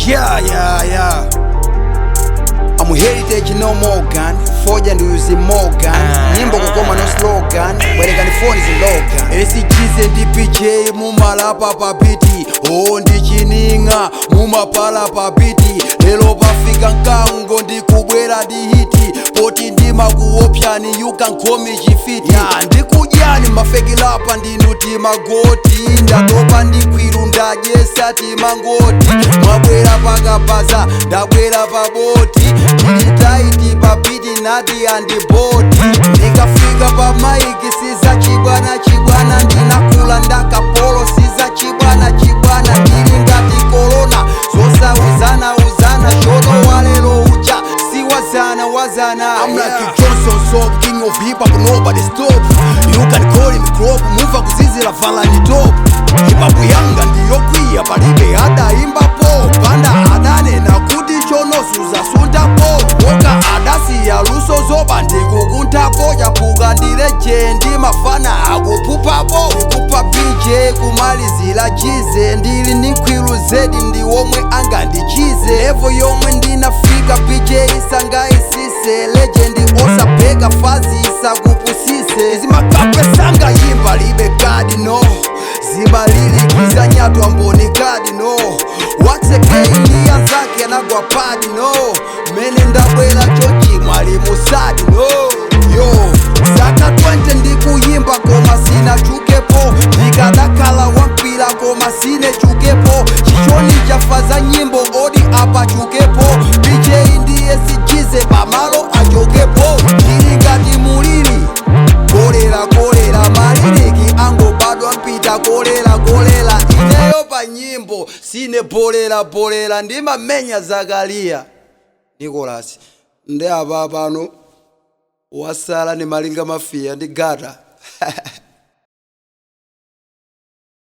Yeah. I'm heritage no Morgan, Foja ndi Morgan. Nyimbo kukoma no slogan, bwerekani foni zilogan. SGZ ndi PJ mumalapa pa beat, oh ndi chininga mumapala pa beat. Lero pafika mkango ndikubwera ndi hit, poti ndimakuopyani you can call me chifiti. Yeah, ndikudyani mafake rapper ndinu timagoti, ndatopa ndikwiru ndadyesa timangoti. Mwabwera pakapaza ndabwera paboti, tili tight pa beat nati andiboti. Ndikafika pa mic siza chibwana chibwana, ndinakula ndakapolo siza chibwana chibwana, ndili ngati korona zosauzana uzana, shono walero ucha siwazana wazana. I'm like a Johnson soap, king of hip hop, nobody stop. You can call him crop, muva kuzizira valani top. Hip hop yanga ndiyokwiya palibe adaimbapo, panda adanena kuti chono suzasuntapo. Woka adasiya luso zoba ndikukuntapo, chapuka ndi legend mafana akupupapo. Ndikupa BJ kumalizira chize, ndili ndi nkhwilu zedi ndi womwe angandichize. Level yomwe ndinafika BJ isangaisise, legend osapeka fazi isakupusise. Izimakape sangayimba libe kadi no, zimalilikiza nyatwa mboni kadi no. Watsekei ndi anzake anagwa padi no, mene ndabwera chochi mwalimu sadi no. Yo zaka 20 ndikuyimba koma sinachukepo, ndikadakhala wampira koma sinechukepo. Chichoni chafa za nyimbo odi apachukepo, BJ ndiye sichize pamalo achokepo. Ndili ngati mulili kolera kolera, maliliki angobadwa mpita kolera kolera. Ineyo pa nyimbo sine bolera bolera, ndimamenya Zakariya Nicholas ndi apa pano wasala ni Malinga Mafia ndi Gata.